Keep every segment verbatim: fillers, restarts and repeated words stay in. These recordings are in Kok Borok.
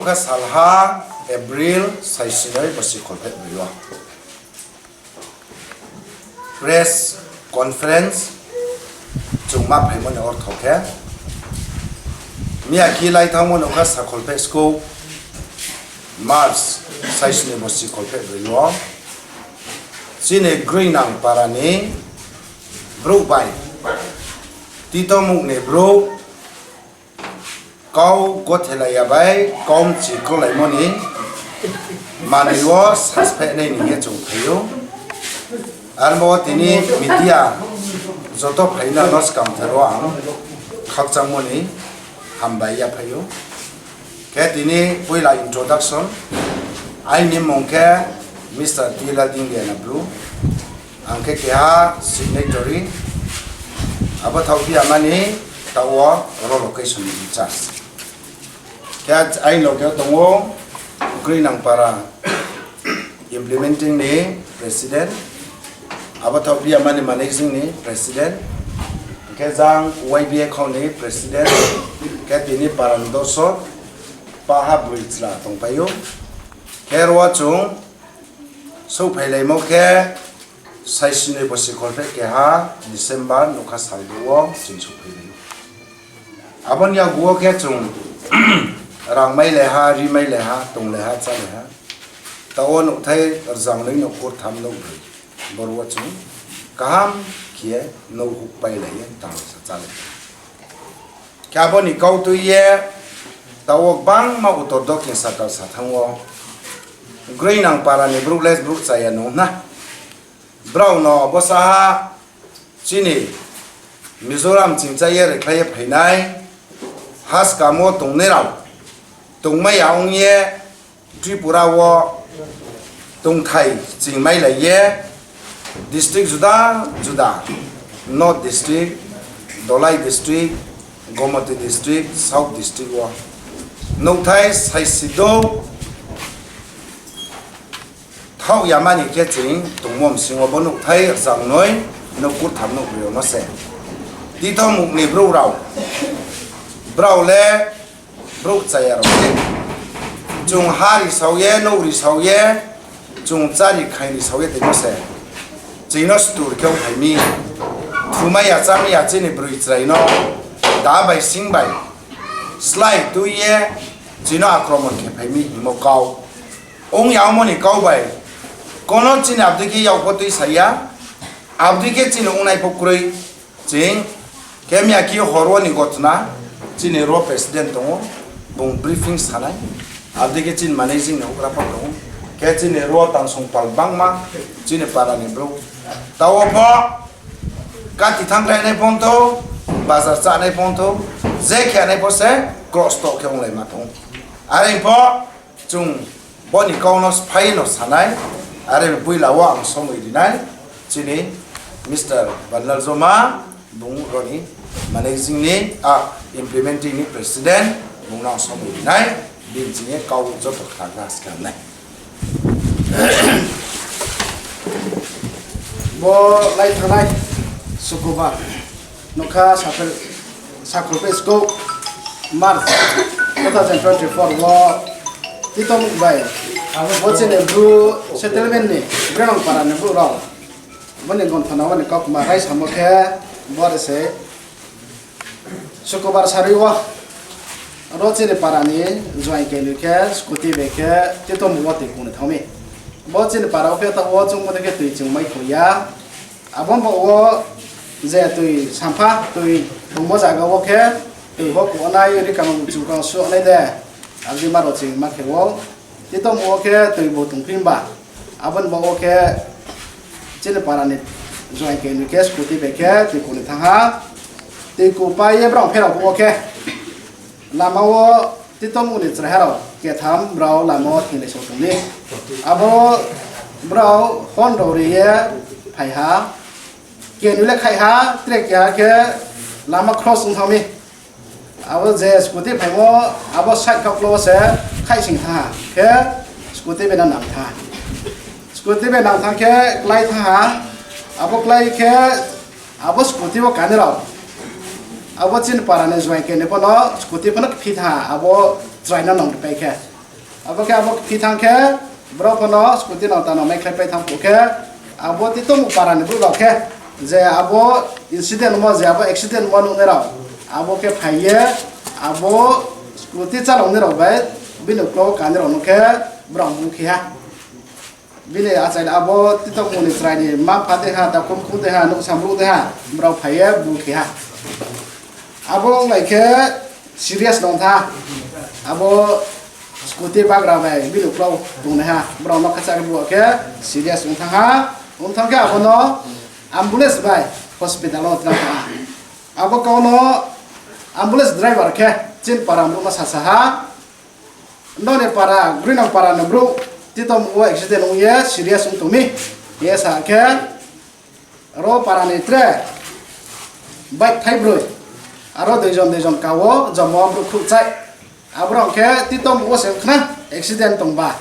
Kha salha April saisinoi bosi kholpheh brwi o press conference chwng ma phaimani ortho khe, miyaki lai thangmani wngkha sa kholpheh sku March saisinoi bosi kholpheh brwi o chini Grwinang parani brouh bai Tito mukni brouh kau gothelaiya bai kau mchi kwlaimani manwi o sasphainai hwnwi chwng phaio. Armo tini media joto phaina no swkang thero ang khakchangmani hambai ya phaio. Khe tini puila introduction, aini mung khe Mister T L Dingdiana Bru. Ang khe keha signatory, abo thok phiya mani tao rolo kaisoni in charge. Khe aini loge tongo Grwinang para implementing ni president, abo thok phiya mani managing ni president, khe jang Y B A khao ni president, khe tini para ni dorsok paha bwrwi chwla tongpaio. Khe rw chwng Suk phailaimo khe saisinoi bosi kholpheh keha December nokha sal o chwng suk phailaio. Aboni yaguo khe chwng rang mai laiha, ri mai laiha, tong laiha, cha laiha. Tao nukthai rwjang nwi no kurtham nukbrwi. Boro o chwng kaham khiye nuk huk pai laiye, tang sa cha laiha. Khe aboni kau twi ye tao bangma utor dokhin sakal sathango Grwinang parani brouh les brouh chaya nung hna. Brao no bwsa ha chini Mizoram chingcha ye rwkhlai ye phainai haskamo tongnai rao tongmaya wng ye Tripura o tongthai chingmai lai ye district juda juda, North District, Dholai District, Gomoti District, South District o nukthai saisido thok yamani khe chwng tongmo bisingo bo nukthai rwchapnwi nuk kurtham nuk brwi no se. Tito mukni brouh rao, brao le brouh chaya rok se. Chwng ha ri sao ye, nuk ri sao ye, chwng cha ri khai ri sao ye tongmo se. Chwng no stur khe phaimi. Thumai ya, chamai ya chini bwrwi chwrai no da bai sing bai slai twi ye chwng no akromon khe phaimi himo kau. Wng ya wngmani kau bai kono chini abdi khe yokbo twi saya, abdi khe chini wngnai pho kwrwi. Chwng khe miya khe horo ni gotna chini ro president tongo, bung briefing sanai, abdi khe chini managing ni hokra pho tongo, khe chini ro tangsong pal bangma chini para ni brouh. Tao pho kati thang khlai nai pho wngtho, bazar cha nai pho wngtho, je khe nai pho se cross to khe wng lai ma tongo. Are pho Chwng boni kau no phai no sanai, are puila o ang somoi rinai, chini Mister Banal Joma, bung roni managing ni, a, implementing ni president, bung no ang somoi rinai, bini chini kau joto khna gas khe nai. Bo lai thanai Sukubar. Nokha saphel, sakhulpe skou March two thousand twenty-four o Titomuk bai bo chini Bru settlement ni Grenong para ni Bru rok boni gonthana boni kok ma rai samo khe bore se Sukubar sarwi o ro chini para ni join kelu khe scooty bai khe Titomuk o twi kunu thangmi. Bo chini para o khe ta o chwng mode khe twi chwng mai khoya. Aboni bo o je twi sampha, twi tongmo jaga o khe twi bo kuanai, rikang chukang suanai de. Aboni maro chwng ma khe o. Tito mo khe twi bo tongphi ba. Aboni bo o khe chini para ni join khe ni khe scooty bai khe twi kuni thang ha. Twi ku pai ye brang pherao bo o khe. Lama o Titomuk ni chwrairok ketham brao lama o thinglai sotongni. Abo brao hon rok ri ye phai ha. Kenwi le khai ha, tre keha khe lama cross wng thangmi. Abo je scooty phaimo, abo side kok lo se khai sing tha ha. Khe scooty bai nang thang. Scooty bai nang thang khe klai tha ha. Abo klai khe Abo scooty bo kani rok. Abo chini para ni join khe ni bono scooty bono phi tha, abo chwraino nong pai khe. Abo khe abo phi thang khe borok phano scooty no tano mai khlai pai thang khe abo Titomuk para ni borok khe je abo incident mo je abo accident mo nuknai rok abo khe phai ye abo scooty chalok nai rok bai bini uklok o kanai rok no khe borok bukhi ha. Bini achai abo Titomuk ni chwrai ni ma pha de ha, takhum khum de ha, nuk samruk de ha, borok phai ye bukhi ha. Abo wng lai khe serious nong tha. Abo scooty bagra bai bini uklok tong nai ha. Borok no khacha khe bo khe serious wng thang ha. Wng thang khe abo no ambulance bai hospital o twlang ha. Abo kau no ambulance driver khe chin para borok no sa sa ha. Noni para, Grinang para ni borok Titomuk o accident wng ye serious wng tong mi. Ye sa khe ro para ni tre bike thai broi. Aro dui jon dui jon ka o jomo borok khuk chai. Aborok khe Titomuk o se khna accident tong ba.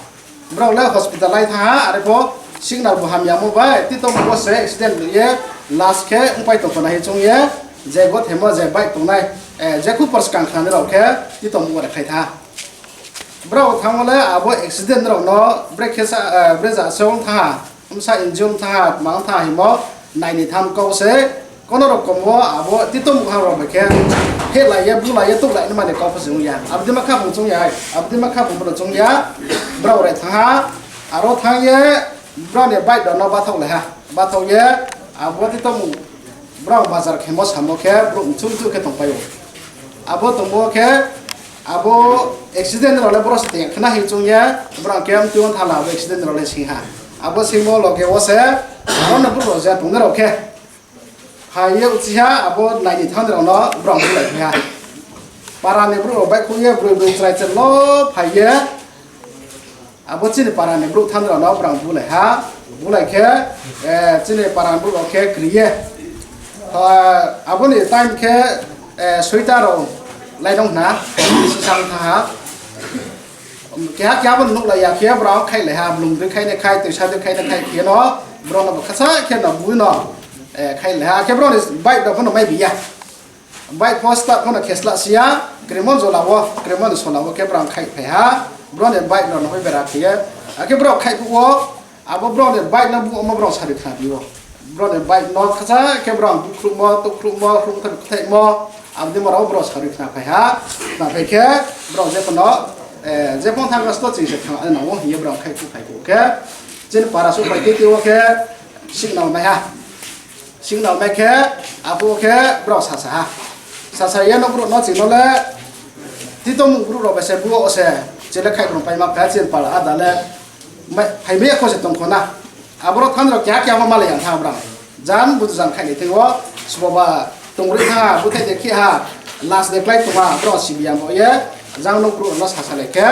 Borok le hospital lai thang ha, are pho signal bo hamya mo bai Titomuk o se accident ye last khe wng pai tong khna hi chung ye je go themo je bike tong nai, eh, je khu pors kang khna ni rok khe Titomuk o re khai tha. Borok thangmale abo accident rokno brekhe sa, eh, bwrwi ja se wng thaha, wngsa injury wng thaha, tma wng thaha himo naini tham kok se kono rokomo abo Titomuk ha rok bai khe phelai ye, bulai ye, tuklai mani kok se wng ya. Abdi ma kha bung chung ya, abdi ma kha bung bono chung ya. Borok rai thaha, aro thang ye borok ni bike rokno bathok lai ha, bathok ye abo Titomuk borok bazar khemo samo khe borok mchung mchung khe tong pai o. Abo tongmo khe abo accident rok le borok se teng khna hi chung ya, borok khe amtwi thala abo accident rok le sing ha. Abo singmo loge o se abo no borok ja tong rok khe phai ye uchi ha abo naini thang rok no borok bulai ha. Para ni borok bai khung ye broi broi chwrai chwrai lo phai ye abo chini para ni borok thangrok no borok bulai ha, bulai khe, eh, chini para ni borok rok khe kri ye. Ah, aboni time khe, eh, soita rok lai nong hna, sisang tha ha. Keha keha bo nuk lai ya khe borok khai lai ha, blung dui khai ne khai, toisa dui khai ne khai khe no, borok no bo kasa khe no bui no, eh, khai lai ha, khe borok ni bike rok no mai bi ya. Bike pho start phano khesla siya, kremon jolao, kremon solao khe borok khai phai ha, borok ni bike no nahoi bera khiye, akhe borok khai phuo, abo borok ni bike no bumo borok sari khna bio, borok ni bike no khacha khe borok bukhrumo, tukhrumo, khrum thai khaimo, abdi mora borok sari khna phai ha, khna phai khe borok je kono, eh, je phone thang sto ching se thang ano hiye borok khai phu phai khe, chini para su bai khe khe signal mai ha. Signal mai khe, apo khe borok sasa ha. Sasa ye nok borok no chino le, Titomuk borok rok bai se buo se, chele khai rong pai ma kha chen pala ada le, mai, phai me ko se tong khona. Aborok than rok kya kya ma male yang tha bra. Jan bu jan khai le tei o, subo ba tong ri tha, bu thai de khi ha, last de klai tong ma, borok si biam bo ye, jang nok borok no sasa le khe,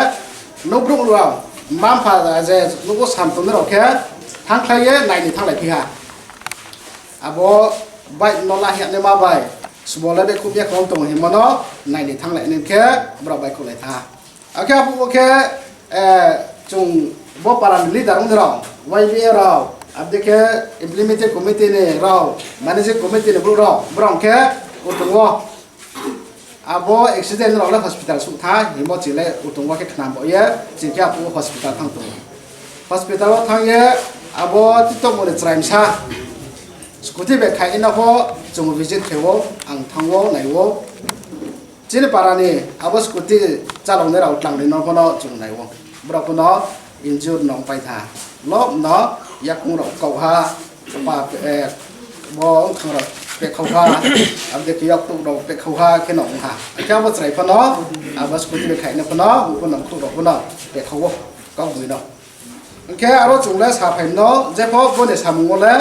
nok borok rok, mam pha je, nok o sam tong rok khe, thang khlai ye, nai ni thang lai phi ha. Abo bike no la hiya ne ma bai. Subole de khum ya khom tong himo no nai ni thang lai nin khe borok bai khulai tha. Akhe abo khe, eh, chung bo para ni leader wng rok, Y B A rok, abde khe implementing committee ni rok, managing committee ni borok rok, borok khe utung o. Abo accident rok le hospital suk tha, himo chile utung o khe khna bo ye, chikhe abo hospital thang tongo. Hospital o thang ye, abo Titomuk ni chwraimsa scooty bai khai ino pho chwng visit khe o, ang thang o, nai o. Chini para ni abo scooty chalok nai rok tlang ri no pho no chwng nai o. Borok no injure no pai tha. Lok no yakung rok kok ha, pa, eh, bo wngkhang rok pek khau ha, abde khe yak tuk rok pek khau ha khe no wng ha. Khe abo chwrai phano, abo scooty bai khaina phano, bo no khuk rok phano pek khau o, kok bui no. Hwnkhe aro chwng le sa phai no, jepho boni samung o le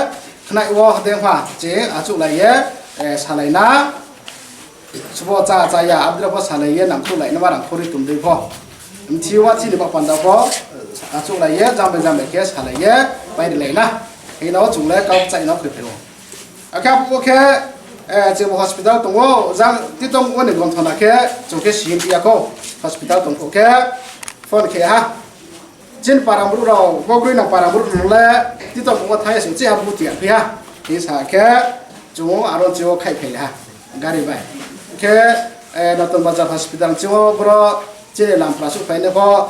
khnai o hade wngkha, che achuk lai ye, eh, salai na. Subo cha cha ya, abdra pho salai ye nang khulai nama rang khori tum dei pho. Mthi wa chini ba panda pho, achuk lai ye, jambai jambai khe salai ye, pai ri lai na. Hino chung le kau chai no khoi phiro. Akhe apu khe, eh, chebo hospital tongo, jang Titomuk ni gonthona khe, chung khe siyim ya kho, hospital tong kho khe, phone khe ha. Chini para borok rok, bo guri nang para borok rok le, Titomuk o thai sing chi abu tiya phiya. Hi sa khe, chung aro chi o khai phai ha, gari bai. Khe, eh, Notun Bazar hospital chi o borok chini lam plasuk phai ne pho.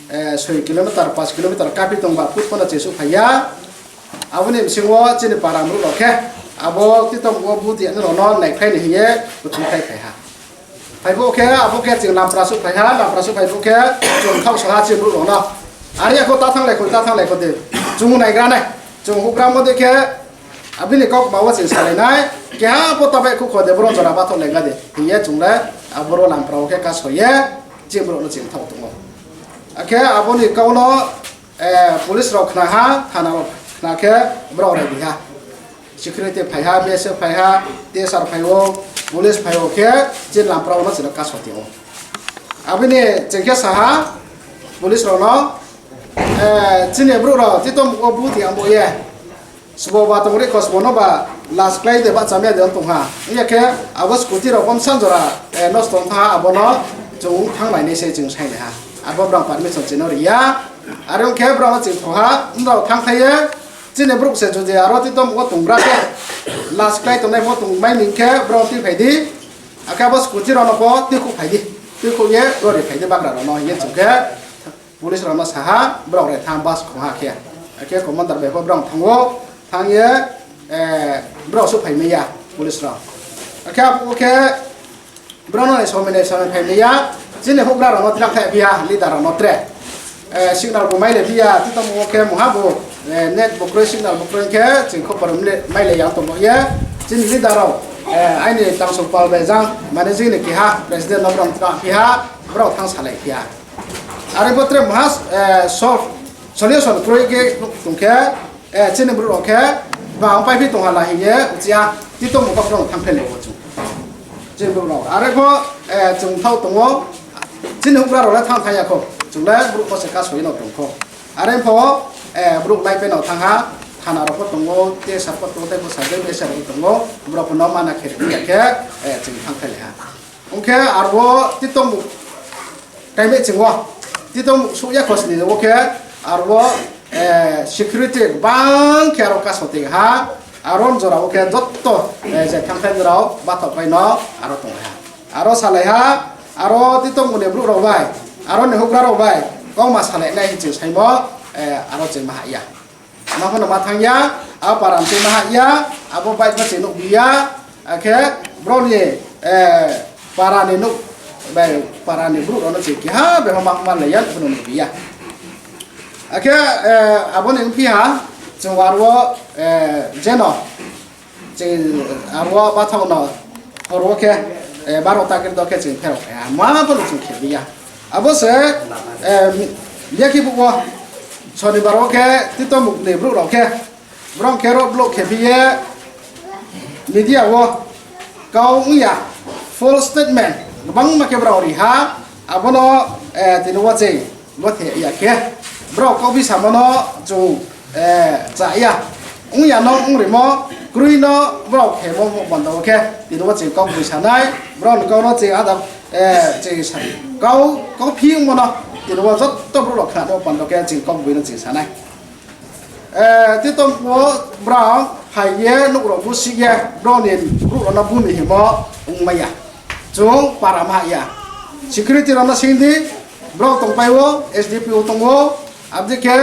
eh, soi kilometer, paanch kilometer kapi tongba, foot phano chesuk phaiya. Aboni bisingo chini para mruk rok khe abo titom o buti ani rokno naikhlaini hiye kuchung khai phaiha. Phaibo khe abo khe chwng lampra suk phaiha, lampra suk phaibo khe chwng thok saha chini mruk rokno. Ari ako ta thanglai kho, ta thanglai kho de. Chwng naigra nai. Chwng hukra mo de khe abini kok ma o chwng salainai. Keha po tabai khu kho de boro jora bathok laiga de. Hiye chwng le aboro lampra o khe kasoye chini mruk no chwng thok tongo. Akhe aboni kauno, eh, police rok khna ha, thana rok khna khe borok raibi ha. Security phai ha, B S F phai ha, T S R phai o, police phai o khe chini lampra o no chwng kaso tio. Abini chwng khe saha police rok no, eh, chini borok rok titom o buti amo ye. Sbo ba tongri kosmo no ba last klai de ba chamya de tong ha. Iya khe abo scooty rok bom san jora, eh, nosto wng tha abono chwng thang nai se chwng sai ha. Abo brang permission chino riya. Are wng khe brang chwng tho ha, no thang thai ye. Chini bruk se jodi aro ti tom go tong bra khe. Last klai tongnai bo tong mai ning khe brang ti phai di. Akhe abo scooty rok no bo ti khu phai di. Ti khu ye gori phai di bagra rok no ye chwng khe. Police rokno saha, borok rek thang bus khungha khe. Akhe commander bai bo borok thango, thang ye, eh, borok su phai maya, police rok. Akhe abo khe borok no somai nai somai phai maya, chini hukra rokno tlang khai phiya, leader rokno tre. Eh, signal bo mai le phiya, tito mo khe moha bo, eh, net bo kroi signal bo kroi khe, chini khobor mai le yang tongbo ye, chini leader rok, eh, aini tangsok pal bai jang, mane jini keha, president no borok tlang phiya, borok thang salai phiya. Are bo tre maha, eh, solve, solution kroi khe tong khe, eh, chini borok rok khe ba ang pai phi tong hala hiye uchiya tito mo kok rok thang phele o chung. Chini borok rok are bo, eh, chung thau tongo, chini hukra rok le thang thaya kho, chung le borok ko se ka soi no tong kho. Are pho, eh, borok lai pe no thang ha, thana rok bo tongo, te sar po tongo, te bo sajai be sar tongo, borok no mana khe ya khe, eh, chung thang phele ha. Hwnkhe aro titong kaimai chingo, titong sukya khosni o khe aro, eh, security bang khe aro kaso twi ha, aro jora o khe jotto, eh, je thang thai rok bathok bai no aro tong ha. Aro salai ha, aro titong mune bru rok bai, aro ni hukra rok bai, kok ma salai nai hinching saimo, eh, aro chengma ha ya. Ama phano ma thang ya, a param twi ma ha ya, abo bike no chwi nuk ya, akhe bro ni, eh, para ni nuk, bai para ni bru rok no chwi kiha be ma ma le ya phano nuk ya. Akhe, eh, abo ni phi ha, chwng war wo, eh, jeno, chwng abo bathok no hor wo khe, eh, baro ta khe do khe chwng pherok ya, ma phano chwng khe ya. Abo se, eh, mi-, yakhe buko Sonibar o khe titomuk ni borok rok khe, borok khe road block khe phiye media o kau wngya, full statement kwbangma khe borok ri ha, abono, eh, tini wache bo the ya khe borok kok bisa mono chung eh, cha ya. Wng ya no wng rimo, kwrwi no borok khemo bondho khe, tini bo chwng kok bui sanai, borok ni kok no chwng ada, eh, chwng sa-, kau, kau phi wng mano, tini bo jotto borok rok khna no bondho khe chwng kok bui no chwng sanai. Eh, tito bo borok phai ye nuk rok busi ye, borok ni borok rok no bumi himo wng maya. Chwng para ma ya. Security rok no sing di, borok tong pai o, S D P O tongo, abdi khe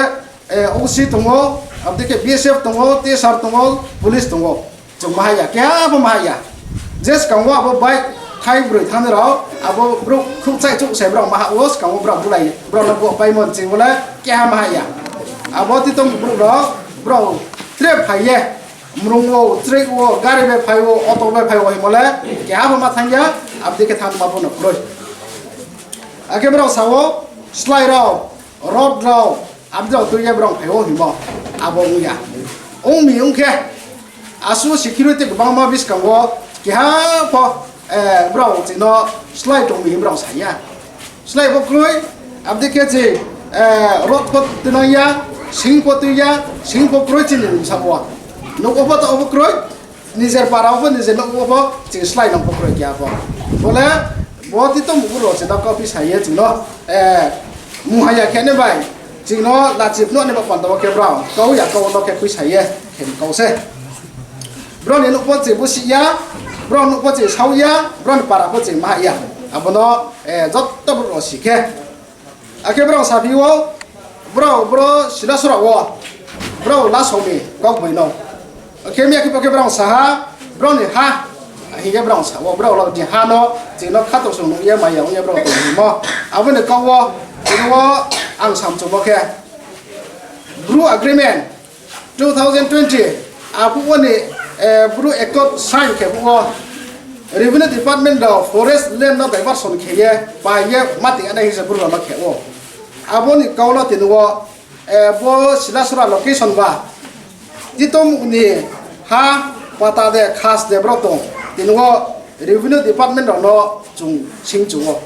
eh, O C tongo, abdi khe B S F tongo, T S R tongo, police tongo. Chwng ma haya, keha bo ma haya. Je swkango abo bike khai bwrwi thani rok, abo borok khuk chai chuk sai borok ma ha, o swkango borok bulai, borok no bo pai mon ching bole keha ma haya. Abo tito borok rok, borok tre phai ye, mrung o, trek o, gari bai phai o, auto bai phai o himole, keha bo ma thang ya, abdi khe thang ma bo no kroi. Akhe borok sao, slai rok, road rok, abdi rok twi ya borok phai o himo, abo wng ya. Wng mi wng khe, asu security kwbangma bwskango keha pho, eh, borok chino slai tong mi borok sa ya. Slai bo kroi, abdi khe chwng, eh, road pho twi ya, sing pho twi ya, sing pho kroi chini sabo. Nugo pho to obo kroi, nijer para obo, nijer nugo pho chwng slai nang pho kroi kya pho. Bole, bo tito mugu ro chino copy sa ye chino, eh, muhaya khe ne bai, chino lachip no ne ba panda o khe borok, kau ya kau no khe khui sa ye, khe kau se. Borok ni nuk pho chwng busi ya, borok nuk pho chwng sau ya, borok ni para pho chwng ma ya. Abono, eh, jotto borok rok si khe. Akhe borok saphi o, borok bro Silasora o, borok lasokni kok buino. Khe miya khe pokhe borok saha, borokni ha, hinkhe borok sao, borok lok ni ha no, chwngno khatok song nukya maya wngya borok tongmo. Aboni kok o, chwngno ang samchukmo khe, Bru Agreement, two thousand twenty, aphuru ni, eh, Bru Accord sign khe o Revenue Department rok forest land no diversion khe ye, pai ye, mati ana hisa Bru rok no khe o. Aboni kok no tini o, eh, bo Silasora location ba, Titom ni ha pata de khas de borok tong, tini o Revenue Department rok no chwng sing chungo.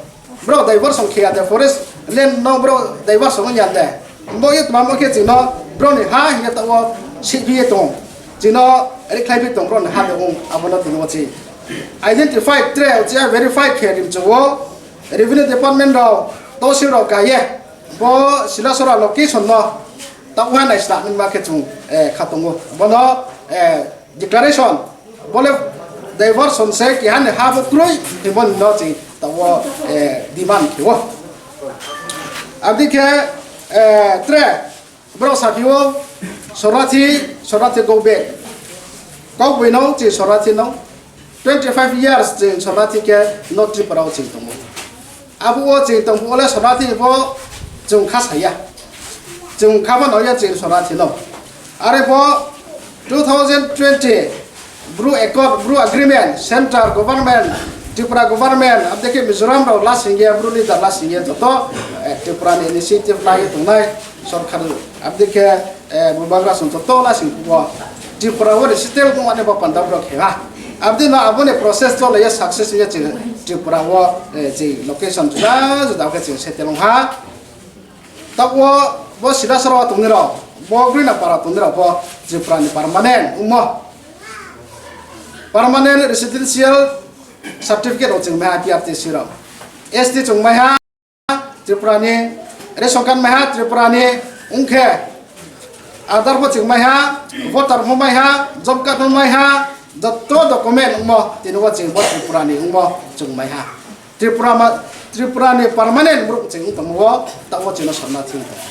Borok diversion khe ya de, forest land no borok diversion wng ya de. Bo ye tma mo khe chwngno borok ni ha hiya ta o siphi ye tong. Chwngno rikhlai phi tong borok ni ha de wng abono tini o chi. Identify tre o chi verify khe rim chungo. Revenue Department rok, Tosil rok kaiye bo Silasora location no ta uha nai sna nima khe chwng, eh, kha tongo. Bono, eh, declaration, bole diversion se keha ni ha bo kroi, hinbo no chwng tabuk, eh, demand khe o. Abdi khe, eh, tre, borok saphi o, Sornathi, Sornathi go back. Kok buino chwng Sornathi no, twenty five years chwng Sornathi khe no Tripura o chwng tongo. Abo o chwng tongbo le Sornathi bo chwng kha saya. Chwng kha ma noya chwng Sornathi no. Are bo two thousand twenty Bru Accord, Bru Agreement, Central Government, Tripura Government, abdeke Mizoram rok lasingye, Bru leader lasingye, joto, eh, Tripura ni initiative lai tongnai sorkar, abdeke, eh, Bubagra song joto lasing bo Tripura o settle tongmani bo panda borok khe ha. Abdi no aboni process chole ye success ye chwng Tripura o, eh, chwng location juda juda khe chwng settle wng ha. Tabuk bo Silasora o tongnai rok, bo Groinapara tongnai rok bo Tripura ni permanent wngmo. Permanent residential certificate rok chwng maiha P R T C rok. S T chwng maiha Tripura ni, ration card maiha Tripura ni, wngkhe Aadhaar bo chwng maiha, voter bo maiha, job card bo maiha, joto document wngmo tini o chwng bo Tripura ni wngmo chwng maiha. Tripura ma, Tripura ni permanent borok chwng wng tongmo o, ta o chwngno Sornathi wng tongo.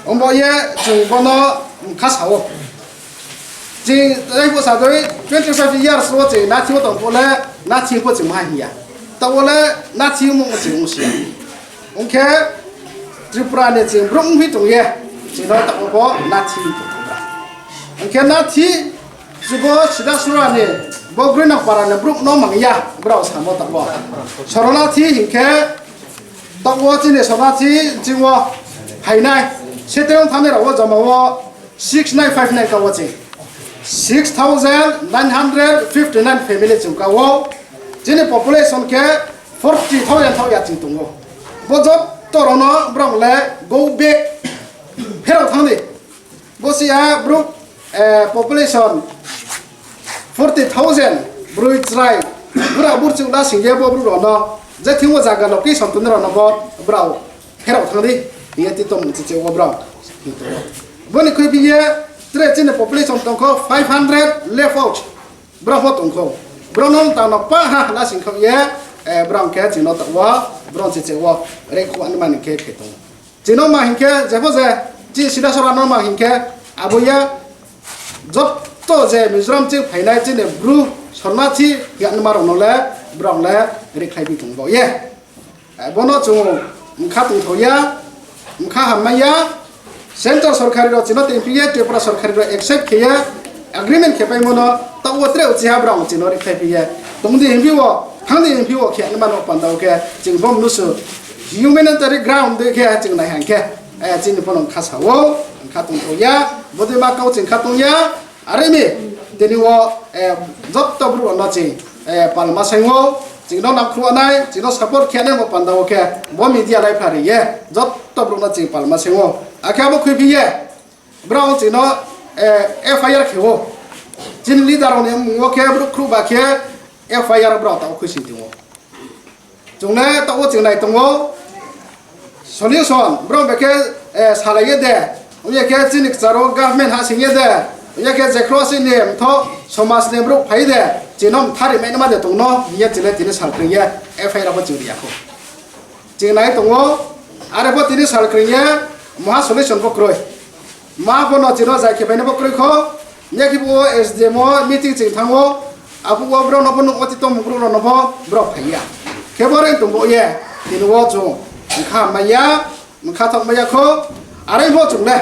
Wngbo ye chwng bono wngkha sao. Chwng tei bwsa doi twenty five years o chwng nathi o tong pole, nathi bo chwng ma hiya. Ta o le nathi mo chwng wng sia. Wngkhe Tripura ni chwng borok wngwi tong ye, chwngno ta o bo nathi wng tong. Wngkhe nathi Chubo Silasora ni bo Groinapara ni borok no mangya, borok samo tabuk. Sornathi hinkhe tabuk chini Sornathi chwng o phainai. Settle thani rok o joma o six nine five nine ka o chwng. Six thousand nine hundred fifty nine family chwng ka o. Chini population khe forty thousand thok ya chwng tongo. Bo joto rok no borok le go back pherok thangdi. Bo si a borok, eh, population forty thousand, bwrwi chwrai, bura burchuk la singye bo borok rok no, je thingmo jaga location tuni rok no bo borok pherok thangdi, hiye ti tong chiche o borok. Boni khoi biye tre chini population tongkho five hundred left out, borok bo tongkho. Borok no tano pa ha la singkho ye, eh, borok khe chino to wo, borok chiche o, re khu ani mani khe khe tongo. Chino ma hinkhe, jebo je, chi Silasora no ma hinkhe, abo ya, jotto je Mizoram chi phainai chini Bru Sornathi yanma rok no le, borok le, rikhlai bi tong bo ye. Eh, bono chung wngkha tongthok ya, wngkha hamma ya, Central sorkari rok chino tengpi ye, Tripura sorkari rok accept khe ye, agreement khe paimo no, ta o tre uchi ha borok chino rikhlai pi ye. Tongdi himpi o, thangdi himpi o khe, ani mano panda o khe, ching bom nusu. Humanitarian ground de khe chwng nai hang khe, eh, chini bono wngkha sao, wngkha tongthok ya, bodoi ma kau chwng kha tong ya, are mi, tini o, eh, jotto bru no chwng, eh, palma sengo, chwng no nang khruanai, chwng no support khe nai mo panda o khe, bo media lai phari ye, jotto bru no chwng palma sengo, akhe abo khwi phi ye, bro chwng no, eh, F I R khe o, chini leader rok ni mung o khe bru khru ba khe, F I R bro ta o khwi sing tong o. Chwng le tabuk chwng nai tongo. Solution, borok bai khe, eh, salai ye de. Wngya khe chini kwcharo government ha sing ye de. Wngya khe jephru chini mtho somaj ni borok phai de. Chino mthari mai ma de tongno, hiye chile tini sal kring ye, F I R bo chwng riya kho. Chwng nai tongo. Are bo tini sal kwrwngya, maha solution bo kwrwi. Ma bono chino jai khe baino bo kwrwi kho. Nya khe bo S D M o meeting chwng thango. Abo o borok no bo nung oti tong borok no bo borok phaiya. Khe bo reng tong bo ye. Tini o chwng wngkha maya, wngkha thok maya kho. Are bo chwng le.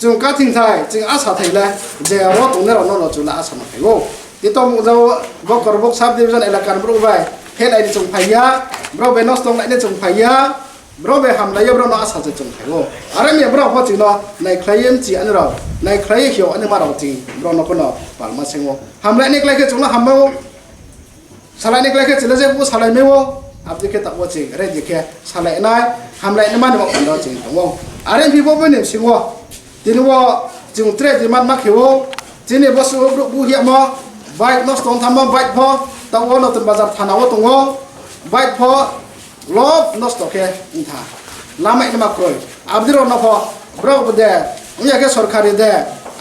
Chwng kathing thai, chwng asa thai le, je aro tongnai rok no chwng le asa no thai o. Tito mung jao bo Korbok sub division elaka ni borok bai, hel aini chwng phaiya, borok bai nosto wngnai ni chwng phaiya, borok bai hamlaiya borok no asa je chwng thai o. Are mi borok bo chwng no nai khlai ye mchi ani rok, nai khlai ye hio ani ma rok chwng borok no phano palma sing o. Hamlai ni klai khe chwng no hamma o. Salai ni klai khe chwla je bo salai mai o, abdi khe tabuk chwng ready khe salai nai, hamlai ni mani bo pando chwng tongo. Are phi bo bini bisingo tini o chwng tre demand ma khe o, chini bo su bru bu hiya mo bike nosto wng tamo bike pho tabuk o Notun Bazar thana o tongo, bike pho lob nosto khe wng tha lama ni ma kroi abdi rok no pho borok bo de wng ya khe sorkari de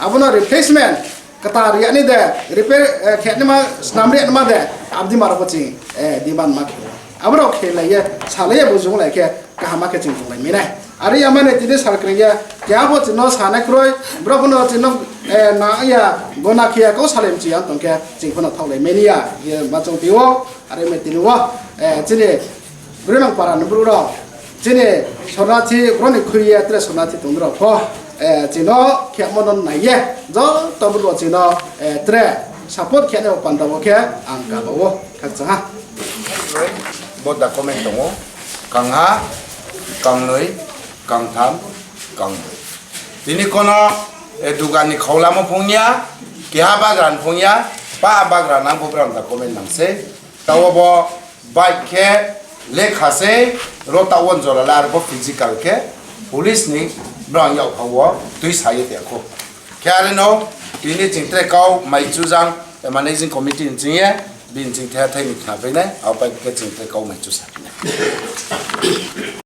abono replacement kwtal riyani de, repair, eh, khe nima swnam riyani ma de, abdi maro bo chwng, eh, demand ma khe. Aborok khe lai ye, sa lai ye bo jung lai khe, kaham ma khe chwng jung lai mene. Ari ya mane tini sal kwrwng ye, keha bo chwng no sanai kroi, borok no chwng no, eh, na ya, gona khe ya, ko salem chi yang tong khe, chwng phano thok lai mene ya, ye ma chwng twi o, ari me tini o, eh, chini Bwrwi nang para ni bwrwi rok chini sornathi bwrwi ni khwi ye tre sornathi tong rok pho, eh, chino khe mono nai ye joto bwrwi rok chino, eh, tre support khe ne panda bo khe ang ka bo khakcha ha. Bo document tongo, kangha, kangnwi, kangtham, kangnwi. Tini kono, eh, dugan ni khawlamo phungya, keha bagra ni phungya, pa bagra nang bo bwrang document nang se. Tawo bo bike khe lekha se ro tawo jora le, arbo physical khe police ni brang yao phawo twi saye te kho. Khe are no tini ching tre kau mai chujang managing committee ni ching ye bin ching the thai ni khna phainai, au pai khe ching tre kau mai chu sa phainai.